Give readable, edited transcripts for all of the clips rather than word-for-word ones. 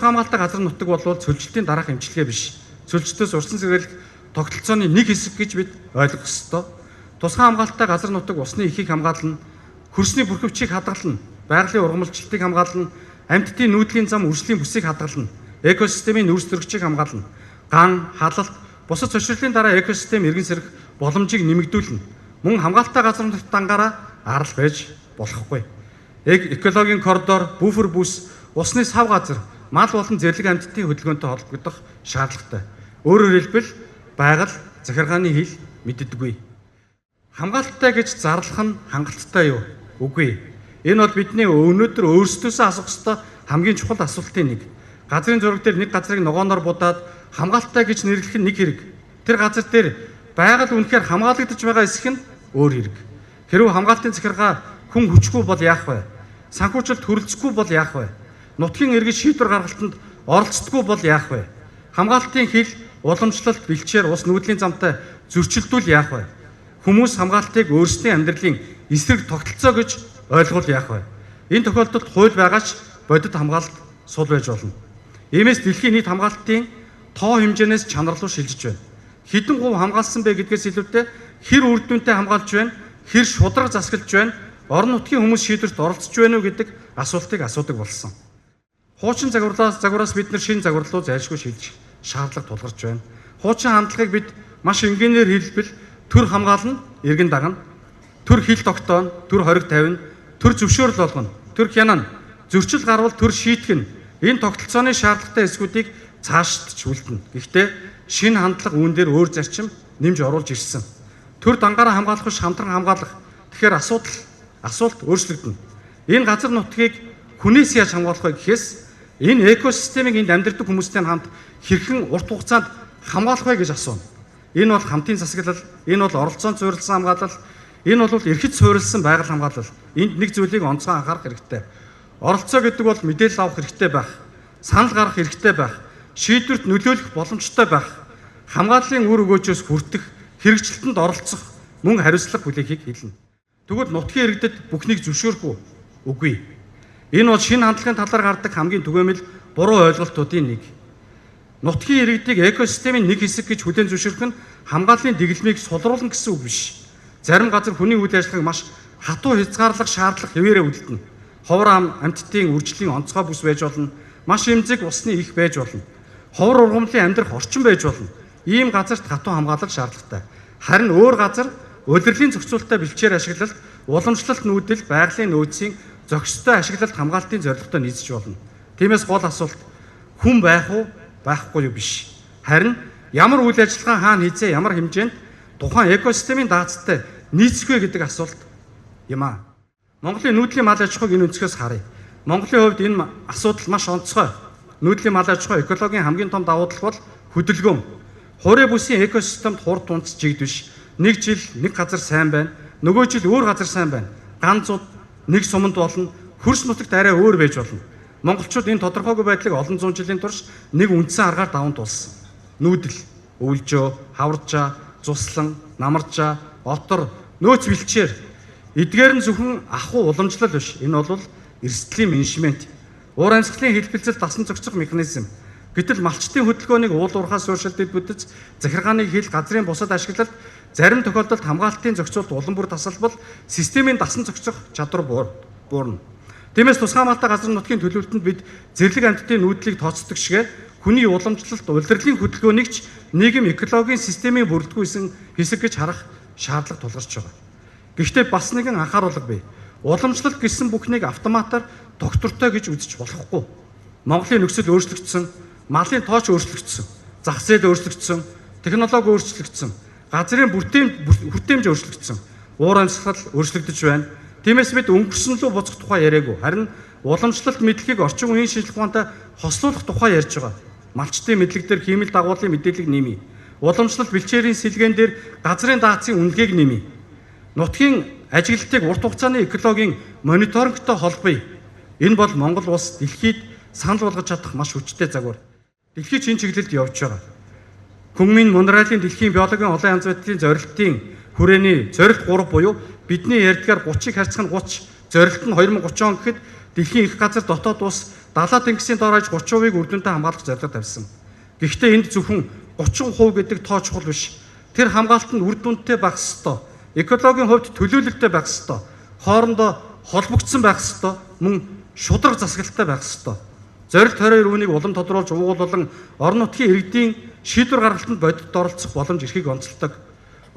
тусгай хамгаалалттай газар нутаг бол цөлжилтийн дараах эмчилгээ биш. Цөлжилтөөс урьдчилан сэргийлэх тогтолцооны нэг хэсэг гэж бид ойлгох ёстой. Тусгай хамгаалалттай газар нутаг усны ихийг хамгаална, хөрсний бүрхөвчийг хадгална, байгалийн ургамалчлалтыг хамгаална, амьтдын нүүдлийн зам үржлийн бүсийг хадгална, экосистемийн нүүрс төрөгчийг хамгаална. Ган, халалт, бусад цочрлын дараа экосистем эргэн сэрэх боломжийг нэмэгдүүлнэ. Мөн хамгаалалттай газар нутагт дангаараа арал байж болохгүй. Экологийн коридор, буфер бүс, усны сав газар, мал болон зэрлэг амьтдын хөдөлгөөнтэй холбогдох шаардлагатай. Өөрөөр хэлбэл байгаль захиргааны хэл мэддэггүй. Хамгаалалттай гэж зарлах нь хангалттай юу? Үгүй. Энэ бол бидний өнөөдөр өөрсдөөсөө асуух ёстой хамгийн чухал асуултын нэг. Газрын зураг дээр нэг газрыг ногооноор будаад хамгаалалттай гэж нэрлэх нь нэг хэрэг. Тэр газар дээр байгаль үнэхээр хамгаалагдаж байгаа эсэх нь өөр хэрэг. Хэрвээ хамгаалтын захиргаа хүн хүчгүй бол яах вэ? Санхүүжилт хүрэлцэхгүй бол яах вэ? Нутгийн иргэн шийдвэр гаргалтанд оролцдоггүй бол яах вэ? Хамгаалтын хил, уламжлалт, бэлчээр ус нүүдлийн замтай зөрчилдүүл яах вэ? Хүмүүс хамгаалтыг өөрсдийн амьдралын эсрэг тогтолцоо гэж ойлгуул яах вэ? Энэ тохиолдолд хууль байгаа ч бодит хамгаалалт сул байж болно. Иймээс дэлхийн нийт хамгаалтын тоо хэмжээнээс чанар руу шилжиж байна. Хэдэн хувь хамгаалсан бэ гэдгээс илүүтэй хэр үр дүнтэй хамгаалж байна, хэр шударга засаглаж байна, орон нутгийн хүмүүс шийдвэрт оролцож байна уу гэдэг асуултыг асуудаг болсон. Хуучин загвараас бид нар шинэ загвар руу зайлшгүй шилжих шаардлага тулгарч байна. Хуучин хандлагыг бид маш энгийнээр хэлбэл төр хамгаална, эргэн дагна, төр хил тогтооно, төр хориг тавина, төр зөвшөөрөл олгоно, төр хянана, зөрчил гарвал төр шийтгэн. Энэ тогтолцооны шаардлагатай эсвүүдийг цаашдч үлдэнэ. Гэхдээ шинэ хандлага үүн дээр өөр зарчим нэмж оруулж ирсэн. Төр дангаараа хамгаалах биш хамтран хамгаалах. Тэгэхээр асуулт өөрчлөгдөнө. Энэ газар нутгийг хүнээс яаж хамгаалах вэ гэхээс энэ экосистемийг энд амьдардаг хүмүүстэй хамт хэрхэн урт хугацаанд хамгаалах вэ гэж асууна. Энэ бол хамтын засаглал, энэ бол оролцоонд суурилсан хамгаалал, энэ бол эрхэд суурилсан байгаль хамгаалал. Энд нэг зүйлийг онцгой анхаарах хэрэгтэй. Оролцоо гэдэг бол мэдээлэл авах хэрэгтэй байх, санал гаргах хэрэгтэй байх, шийдвэрт нөлөөлөх боломжтой байх, хамгааллын үр өгөөжөөс хүртэх, хэрэгжилтэнд оролцох, мөн хариуцлага хүлээхийг хэлнэ. Тэгвэл нутгийн иргэдэд бүхнийг зөвшөөрөх үү? Үгүй. Энэ бол шинэ хандлагын талаар гардаг хамгийн түгээмэл буруу ойлголтуудын нэг. Нутгийн иргэдийг экосистемийн нэг хэсэг гэж хүлээн зөвшөөрөх нь хамгааллын дэглэмийг сулруулна гэсэн үг биш. Зарим газар хүний үйл ажиллагааг маш хатуу хязгаарлах шаардлага хэвээрээ үлдэнэ. Ховор амьтдын үржлийн онцгой бүс байж болно. Маш эмзэг усны их байж болно. Ховор ургамлын амьдрах орчин байж болно. Ийм газарт хатуу хамгаалал шаардлагатай. Харин өөр газар улирлын зохицуулалттай бэлчээр ашиглалт, уламжлалт нүүдэл, байгалийн нөөцийн зохистой ашиглалт хамгаалтын зорилготой нийцэж болно. Тиймээс гол асуулт хүн байх уу, байхгүй юу биш. Харин ямар үйл ажиллагаа хаана хийзээ, ямар хэмжээнд тухайн экосистемийн даацтай нийцэх вэ гэдэг асуулт юм аа. Монголын нүүдлийн мал аж ахуйг энэ өнцгөөс харъя. Монголын хувьд энэ асуудал маш онцгой. Нүүдлийн мал аж ахуй экологийн хамгийн том давуу тал бол хөдөлгөөн. Хурээ бүсийн экосистемд хур тунц жигд биш. Нэг жил нэг газар сайн байна, нөгөө жил өөр газар сайн байна. Ганц зуд нэг суманд болно, хөрс нутагт арай өөр байж болно. Монголчууд энэ тодорхойгүй байдлыг олон зуун жилийн турш нэг үндсэн аргаар даван туулсан. Нүүдэл, өвлжөө, хаваржаа, зуслан, намаржаа, отор, нөөц бэлчээр эдгээр нь зөвхөн ахуй уламжлал биш. Энэ бол эрсдлийн менежмент. Уур амьсгалын хэлбэлзэл дасан зохицох механизм. Гэтэл малчдын хөдөлгөөнийг уул уурхай суурьшилт бүтэц, захиргааны хил, газрын бусад ашиглалт зарим тохиолдолд хамгаалтын зохицуулалт улам бүр тасалбал системийн дасан зохицох чадвар буурна. Тиймээс тусгай хамгаалалттай газар нутгийн төлөвлөлтөнд бид зэрлэг амьтдын нүүдлийг тооцдог шигэ хүний уламжлалт улирлын хөдөлгөөнийг ч нийгэм экологийн системийн бүрэлдэхүүн хэсэг гэж харах шаардлага тулгарч байгаа. Гэхдээ бас нэгэн анхааруулга бий. Уламжлалт гэсэн бүхнийг автоматар доктортой гэж үзэж болохгүй. Монголын нөхцөл өөрчлөгдсөн, малын тооч өөрчлөгдсөн, зах зээл өөрчлөгдсөн, технологи өөрчлөгдсөн, газрын хүртээмж өөрчлөгдсөн, уур амьсгал өөрчлөгдөж байна. Тиймээс бид өнгөрсөн лүү буцах тухай яриаггүй. Харин уламжлалт мэдлэгийг орчин үеийн шинжлэх ухаантай хослуулах тухай ярьж байгаа. Малчдын мэдлэг дээр хиймэл дагуулын мэдээллийг нэмье. Уламжлалт бэлчээрийн сэлгээн дээр газрын даацын үнэлгээг нэмье. Нутгийн ажиглалтыг урт хугацааны экологийн мониторингтой холбоё. Энэ бол Монгол улс дэлхийд санал болгож чадах маш хүчтэй загвар. Дэлхий ч энэ чиглэлд явж байгаа. Күнмийн Монреалийн дэлхийн биологийн олон янз бүрийн зорилтын хүрээний зорилт 3 буюу бидний ярьдгаар 30-ыг харьцах нь 30, зорилт нь 2030 он гэхэд дэлхийн их газар дотоод улс Далай тэнгисийн дор хаяж 30%-ийг үр дүнтэй хамгаалах зорилго тавьсан. Гэхдээ энд зөвхөн 30% гэдэг тоо чухал биш. Тэр хамгаалалт нь үр дүнтэй байх ёстой. Экологийн хувьд төлөөлөлттэй байх ёстой. Хоорондоо холбогдсон байх ёстой. Мөн шударга засаглалтай байх ёстой. Зорилт 22 үүнийг улам тодруулж уугуул болон орон нутгийн иргэдийн шийдвэр гаргалтанд бодит оролцох боломж эрхийг онцолдог.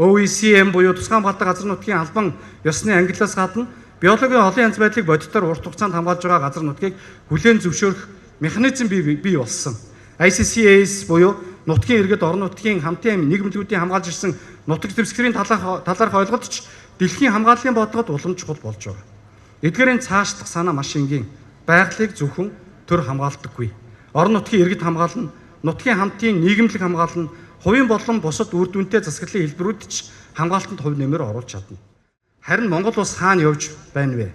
OECM буюу тусгай хамгаалалттай газар нутгийн албан ёсны ангиллаас гадна биологийн олон янз байдлыг бодитоор урт хугацаанд хамгаалж байгаа газар нутгийг хүлээн зөвшөөрөх механизм бий болсон. ICCAS буюу нутгийн иргэд орон нутгийн хамтын нийгэмлэгүүдийн хамгаалж ирсэн нутаг дэвсгэрийн талаарх ойлголт ч дэлхийн хамгааллын бодлогод улам чухал болж байгаа. Эдгээрийн цаашлах санаа маш энгийн. Байгалийг зөвхөн төр хамгаалдаггүй. Орон нутгийн иргэд хамгаална, нутгийн хамтын нийгэмлэг хамгаална, хувийн болон бусад үр дүнтэй засаглалын хэлбэрүүд ч хамгаалтанд хувь нэмэр оруулж чадна. Харин Монгол улс хаана явж байна вэ?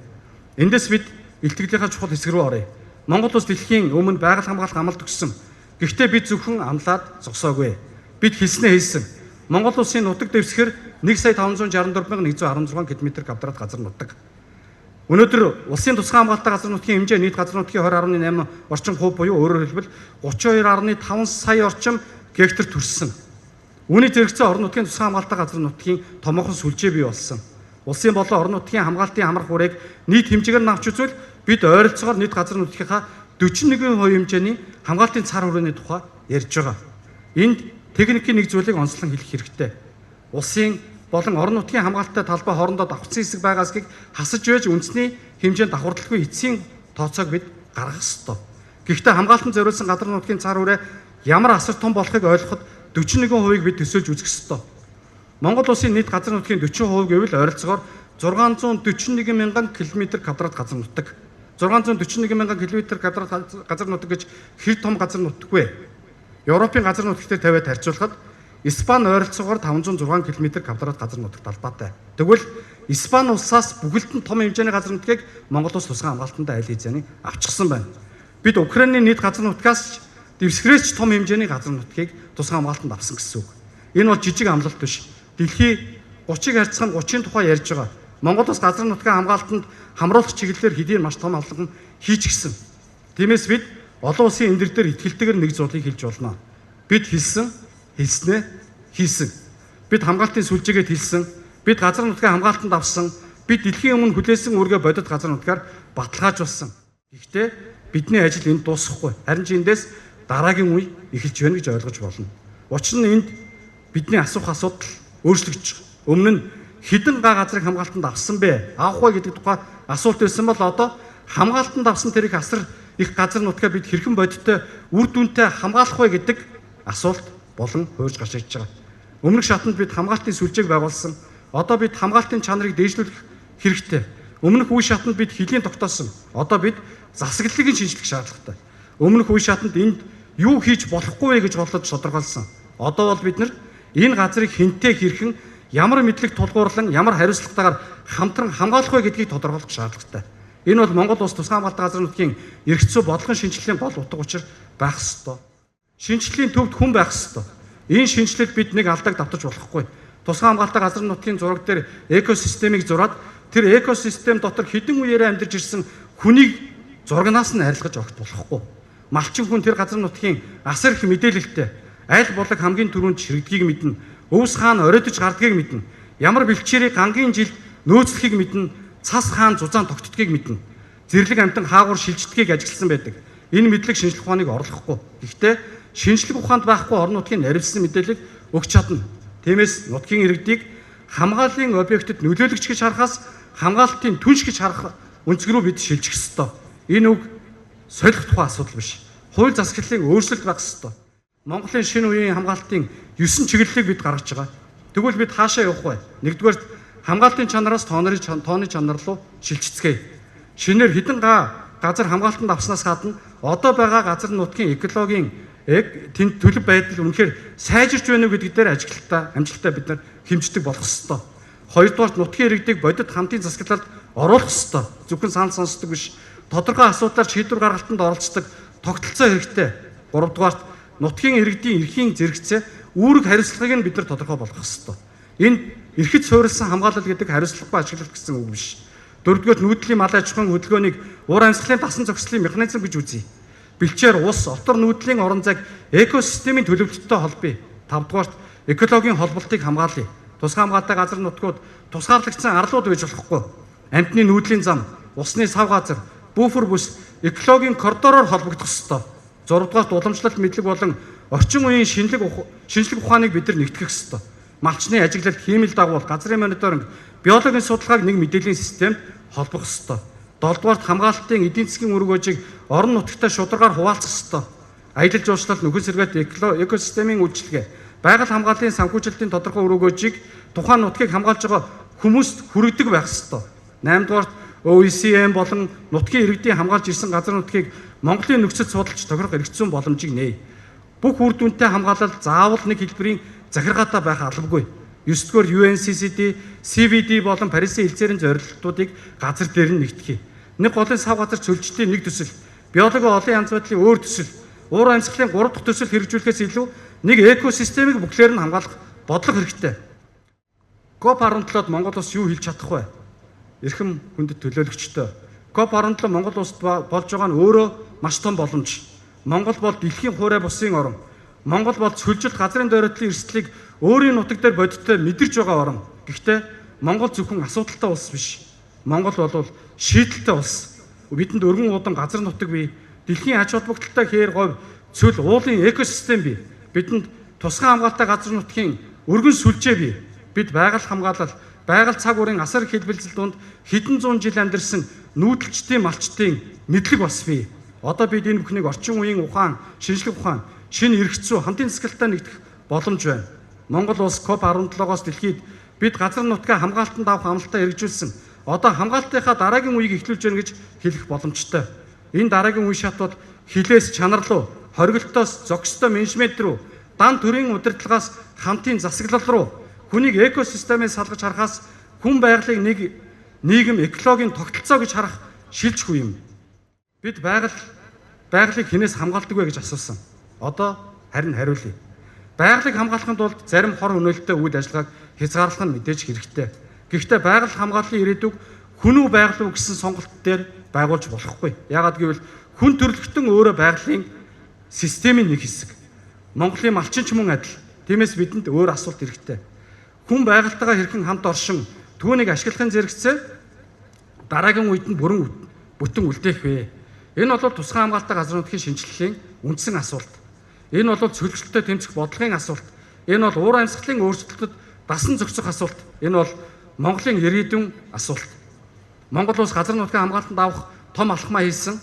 Эндээс бид илтгэлийнхаа чухал хэсэг рүү оръё. Монгол улс дэлхийн өмнө байгаль хамгаалах амлалт өгсөн. Гэхдээ бид зөвхөн амлаад зогсоогүй. Бид хэлснээ хийсэн. Монгол улсын нутаг дэвсгэр 1,564,116 км квадрат газар нутаг. Өнөөдөр улсын тусгай хамгаалалттай газар нутгийн хэмжээ нийт газар нутгийн 20.8 орчим хувь буюу өөрөөр хэлбэл 32.5 сая орчим гектар төрсөн. Үүний зэрэгцээ орон нутгийн тусгай хамгаалалттай газар нутгийн томоохон сүлжээ бий болсон. Улсын болон орон нутгийн хамгаалтын амрах үрээг нийт хэмжээгээр нь авч үзвэл бид ойролцоогоор нийт газар нутгийнхаа 41% хэмжээний хамгаалтын цар хүрээний тухай ярьж байгаа. Энд техникийн нэг зүйлийг онцлон хэлэх хэрэгтэй. Улсын болон орон нутгийн хамгаалттай талбай хоорондоо давхцсан хэсэг байгаасгийг хасаж байж үндэсний хэмжээнд давхардалгүй эцсийн тооцоог бид гаргах ёстой. Гэхдээ хамгаалтанд зориулсан газар нутгийн цар хүрээ ямар асар том болохыг ойлгоход 41%-ийг бид төсөөлж үзэх ёстой. Монгол улсын нийт газар нутгийн 40% гэвэл ойролцоогоор 641 мянган км квадрат газар нутаг. 641 мянган км квадрат газар нутаг гэж хэр том газар нутаг вэ? Европын газар нутагт тавиад харьцуулахад Испани ойролцоогоор 506 км квадрат газар нутагт талбайтай. Тэгвэл Испани улсаас бүгэлтэн том хэмжээний газар нутгийг Монгол улс тусгай хамгаалтанд айл хэзээний авчихсан байна. Бид Украины нийт газар нутгаас дэвсгэрээс ч том хэмжээний газар нутгийг тусгай хамгаалтанд авсан гэсэн үг. Энэ бол жижиг амлалт биш. Дэлхий 30-ыг харьцах нь 30-ын тухай ярьж байгаа. Монгол улс газар нутгийн хамгаалтанд хамруулах чиглэлээр хэдийн маш том алхам хийчихсэн. Тиймээс бид олон улсын эндэр дээр итгэлтэйгээр нэг зүйлийг хэлж болно. Бид хэлсэн, хэлснээ хийсэн. Бид хамгаалтын сүлжээгээд хэлсэн. Бид газар нутгийн хамгаалтанд авсан. Бид дэлхийн өмнө хүлээсэн үүргээ бодит газар нутгаар баталгаажуулсан. Гэхдээ бидний ажил энд дуусахгүй. Харин ч эндээс дараагийн үе эхэлж байна гэж ойлгож болно. Учир нь энд бидний асуух асуудал өөрчлөгдөж байгаа. Өмнө нь хэдэн га газрыг хамгаалтанд авсан бэ? Авах вэ гэдэг тухай асуулт байсан бол одоо хамгаалтанд авсан тэрийг асар их газар нутгаа бид хэрхэн бодиттой үр дүнтэй хамгаалах вэ гэдэг асуулт болон хуурж гарч ирж байгаа. Өмнөх шатанд бид хамгаалтын сүлжээг байгуулсан. Одоо бид хамгаалтын чанарыг дээшлүүлэх хэрэгтэй. Өмнөх үе шатанд бид хөлийн тогтоосон. Одоо бид засаглалыг шинжлэх шаардлагатай. Өмнөх үе шатанд энд юу хийж болохгүй вэ гэж голлож тодорхойлсон. Одоо бол бид нар энэ газрыг хэнтэй хэрхэн ямар мэдлэг тулгуурлан ямар хариуцлагатайгаар хамтран хамгаалах вэ гэдгийг тодорхойлох шаардлагатай. Энэ бол Монгол улс тусгай хамгаалалттай газар нутгийн эрх зүй бодлогын шинжилгээний гол утга учир байх ёстой. Шинжилгээний төвд хүн байх ёстой. Энэ шинжилэлд бид нэг алдааг давтаж болохгүй. Тусгай хамгаалалттай газар нутгийн зураг дээр экосистемийг зураад тэр экосистем дотор хэдэн үеэрээ амьдарч ирсэн хүнийг зурагнаас нь арилгаж огт болохгүй. Малчин хүн тэр газар нутгийн асар их мэдээлэлтэй аль булаг хамгийн түрүүнд ширэгдгийг мэднэ. Өвс хаан оройтож гардгийг мэднэ. Ямар бэлчээрийг гангийн жилд нөөцлөхийг мэднэ. Цас хаан зузаан тогтдгийг мэднэ. Зэрлэг амьтан хаагур шилждгийг ажигласан байдаг. Энэ мэдлэг шинжлэх ухааныг орлохгүй. Гэхдээ шинжлэх ухаанд байхгүй орон нутгийн наривсан мэдээллийг өгч чадна. Тиймээс нутгийн иргэдийг хамгааллын объектэд нөлөөлөгч гэж харахаас хамгаалтын түнш гэж харах өнцөг рүү бид шилжих ёстой. Энэ үг солих тухай асуудал биш. Хууль засаглалын өөрчлөлт байх ёстой. Монголын шинэ үеийн хамгаалтын 9 чиглэлийг бид гаргаж байгаа. Тэгвэл бид хаашаа явах вэ? Нэгдүгээр хамгаалтын чанараас тооны чанар руу шилжицгээе. Шинээр хэдэн газар хамгаалтанд авснаас гадна одоо байгаа газар нутгийн экологийн тэнд төлөв байдал үнэхээр сайжирч байна уу гэдэг дээр ажиглалтаа амжилттай бид нар хэмждэг болох ёстой. Хоёрдугаарт нутгийн иргэдийг бодит хамтын засаглалд оруулах ёстой. Зөвхөн санал сонсдог биш. Тодорхой асуудлаар шийдвэр гаргалтанд оролцдог тогтолцоо хэрэгтэй. Гуравдугаарт нутгийн иргэдийн эрхийн зэрэгцээ үүрэг хариуцлагыг нь бид нар тодорхой болгох ёстой. Энэ эрхэд суурилсан хамгаалал гэдэг хариуцлагагүй ашиглалт гэсэн үг биш. Дөрөвдүгээр нүүдлийн мал аж ахуйн хөдөлгөөнийг уур амьсгалын дасан зохицлын механизм гэж үзье. Бэлчээр ус, отор нүүдлийн орон зайг экосистемийн төлөвлөлттэй холбоё. Тавдугаарт экологийн холболтыг хамгаалъя. Тусгай хамгаалалтай газар нутгууд тусгаарлагдсан арлууд байж болохгүй. Амьтны нүүдлийн зам, усны сав газар, буфер бүс экологийн коридороор холбогдох ёстой. Зурвадугаарт уламжлалт мэдлэг болон орчин үеийн шинжлэх ухааныг бид нар нэгтгэх ёстой. Малчны ажиглалт, хиймэл дагуул, газрын мониторинг, биологийн судалгааг нэг мэдээллийн системд холбох ёстой. Долдугаарт хамгаалалтын эдийн засгийн үр өгөөжийг орон нутагтай шударгаар хуваалцах ёстой. Аялал жуулчлал, нөхөн сэргээт, экосистемийн үйлчилгээ, байгаль хамгааллын санхүүжилтийн тодорхой үр өгөөжийг тухайн нутгийг хамгаалж байгаа хүмүүст хүргэдэг байх ёстой. Наймдугаарт OECM болон нутгийн иргэдийн хамгаалж ирсэн газар нутгийг Монголын нөхцөлд судалж тохирох эрх зүйн боломжийг нээе. Бүх үр дүнтэй хамгаалал заавал нэг хэлбэрийн захиргаатай байх албагүй. 9-р UNCCD, CVD болон Парисын хэлцээрийн зорилтуудыг газар дээр нь нэгтгэе. Нэг голын сав газар цөлжтийн нэг төсөл, биологийн олон янз байдлын өөр төсөл, уур амьсгалын 3 дахь төсөл хэрэгжүүлэхээс илүү нэг экосистемийг бүхлээр нь хамгаалах бодлого хэрэгтэй. COP17-д Монгол улс юу хэлж чадах вэ? Эрхэм хүндэт төлөөлөгчдөө. COP17 Монгол улсад болж байгаа нь өөрөө маш том боломж. Монгол бол дэлхийн хуурай бусын орон. Монгол бол цөлжилт газрын дойролтын эрсдлийг өөрийн нутаг дээр бодиттой мэдэрч байгаа орон. Гэхдээ Монгол зөвхөн асуудалтай улс биш. Монгол бол шийдэлтэй улс. Бидэнд өргөн удан газар нутаг бий. Дэлхийн ач холбогдолтой хээр говь, цөл, уулын экосистем бий. Бидэнд тусгай хамгаалалтай газар нутгийн өргөн сүлжээ бий. Бид байгаль хамгаалал, байгаль цаг уурын асар их хэлбэлзэл дунд хэдэн зуун жил амьдарсан нүүдэлчдийн малчдын мэдлэг бас бий. Одоо бид энэ бүхнийг орчин үеийн ухаан, шинжлэх ухаан, шинэ эрх зүй, хамтын засаглалтай нэгтгэх боломж байна. Монгол улс COP17-оос дэлхийд бид газар нутгаа хамгаалтанд авах амлалтаа хэрэгжүүлсэн. Одоо хамгаалтынхаа дараагийн үеийг эхлүүлж байна гэж хэлэх боломжтой. Энэ дараагийн үе шат бол хилээс чанар руу, хоригдолтоос зохистой менежмент рүү, дан төрийн удирдлагаас хамтын засаглал руу, хүнийг экосистемээс салгаж харахаас хүн байгалийг нэг нийгэм экологийн тогтолцоо гэж харах шилжих үе юм. Бид байгалыг хинээс хамгаалдаг вэ гэж асуусан. Одоо харин хариулъя. Байгалыг хамгаалахын тулд зарим хор хөнөөлттэй үйл ажиллагааг хязгаарлах нь мэдээж хэрэгтэй. Гэхдээ байгаль хамгааллын ирээдүг хүн үү байгаль уу гэсэн сонголт дээр байгуулж болохгүй. Яагаад гэвэл хүн төрөлхтөн өөрөө байгалийн системийн нэг хэсэг. Монголын малчин ч мөн адил. Тиймээс бидэнд өөр асуулт хэрэгтэй. Хүн байгальтайгаа хэрхэн хамт оршин түүнийг ашиглахын зэрэгцээ дараагийн үед нь бүрэн бүтэн үлдээх вэ? Энэ бол тусгай хамгаалалттай газар нутгийн шинэчлэлийн үндсэн асуулт. Энэ бол цөлжилттэй тэмцэх бодлогын асуулт. Энэ бол уур амьсгалын өөрчлөлтөд дасан зохицох асуулт. Энэ бол Монголын ирээдүйн асуулт. Монгол улс газар нутгийн хамгаалтанд авах том алхмаа хийсэн.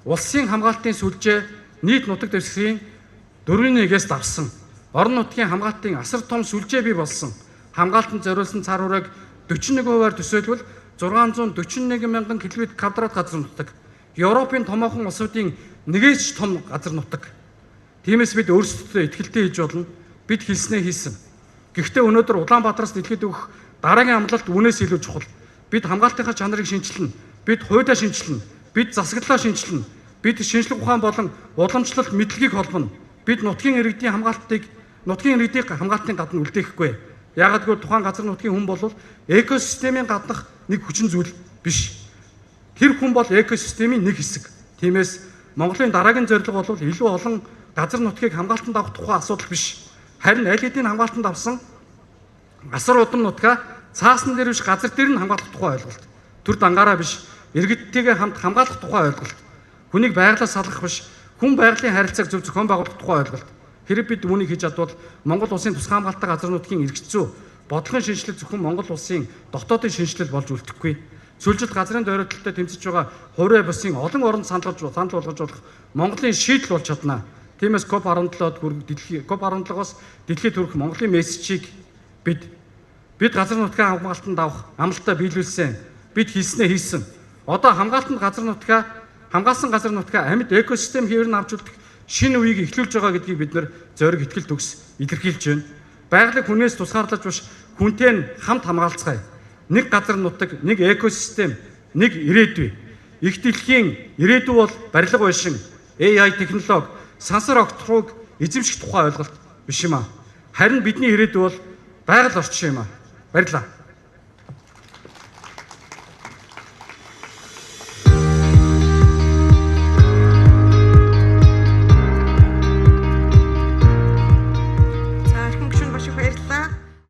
Улсын хамгаалтын сүлжээ нийт нутаг дэвсгэрийн 4.1-ээс давсан. Орон нутгийн хамгаалтын асар том сүлжээ бий болсон. Хамгаалтанд зориулсан цар хурааг 41%-аар төсөөлбөл 641 мянган км квадрат газар нутаг. Европын томоохон улсуудын нэгээс ч том газар нутаг. Тиймээс бид өөрсдөдөө итгэлтэй хийж болно. Бид хэлснээ хийсэн. Гэхдээ өнөөдөр Улаанбаатараас дэлхийд өгөх дараагийн амлалт үүнээс илүү чухал. Бид хамгаалтынхаа чанарыг шинэчилнэ. Бид хуулиа шинэчилнэ. Бид засаглалаа шинэчилнэ. Бид шинжлэх ухаан болон уламжлалт мэдлэгийг холбоно. Бид нутгийн иргэдийн хамгаалтыг нутгийн иргэдийг хамгаалтын гадна үлдээхгүй. Яагаад гэвэл тухайн газар нутгийн хүн бол экосистемийн гаднах нэг хүчин зүйл биш. Тэр хүн бол экосистемийн нэг хэсэг. Тиймээс Монголын дараагийн зорилго бол илүү олон газар нутгийг хамгаалтанд авах тухай асуудал биш. Харин аль хэдийн хамгаалтанд авсан асар удам нутгаа цаасан дээр биш газар дээр нь хамгаалах тухай ойлголт. Төр дангаараа биш, иргэдтэйгээ хамт хамгаалах тухай ойлголт. Хүнийг байгалиас салгах биш, хүн байгалийн харилцааг зөв зохион байгуулах тухай ойлголт. Хэрэг бид үүнийг хийж чадвал Монгол улсын тусгай хамгаалалттай газар нутгийн эрх зүй бодлогын шинэчлэл зөвхөн Монгол улсын дотоодын шинэчлэл болж үлдэхгүй. Цөлжилт газрын дойролттой тэмцэж байгаа хуурай бусын олон оронд санал болгож болох Монголын шийдэл болж чадна. Тиймээс COP17-д хүрэх дэлхий COP17-оос дэлхийд хүрэх Монголын мессежийг бид газар нутгийн хамгаалтанд авах амлалтаа биелүүлсэн. Бид хийснээ хийсэн. Одоо хамгаалтанд газар нутгаа хамгаалсан газар нутгаа амьд экосистем хэвээр нь авч үлдэх шинэ үеийг эхлүүлж байгаа гэдгийг бид нар зориг итгэл төгс илэрхийлж байна. Байгалыг хүнээс тусгаарлаж биш хүнтэй нь хамт хамгаалцгаая. Нэг газар нутаг, нэг экосистем, нэг ирээдүй. Их дэлхийн ирээдүй бол барилга байшин, AI технологи, сансар огтрууг эзэмших тухай ойлголт биш юм аа. Харин бидний ирээдүй бол байгаль орчин юм аа. Баярлалаа.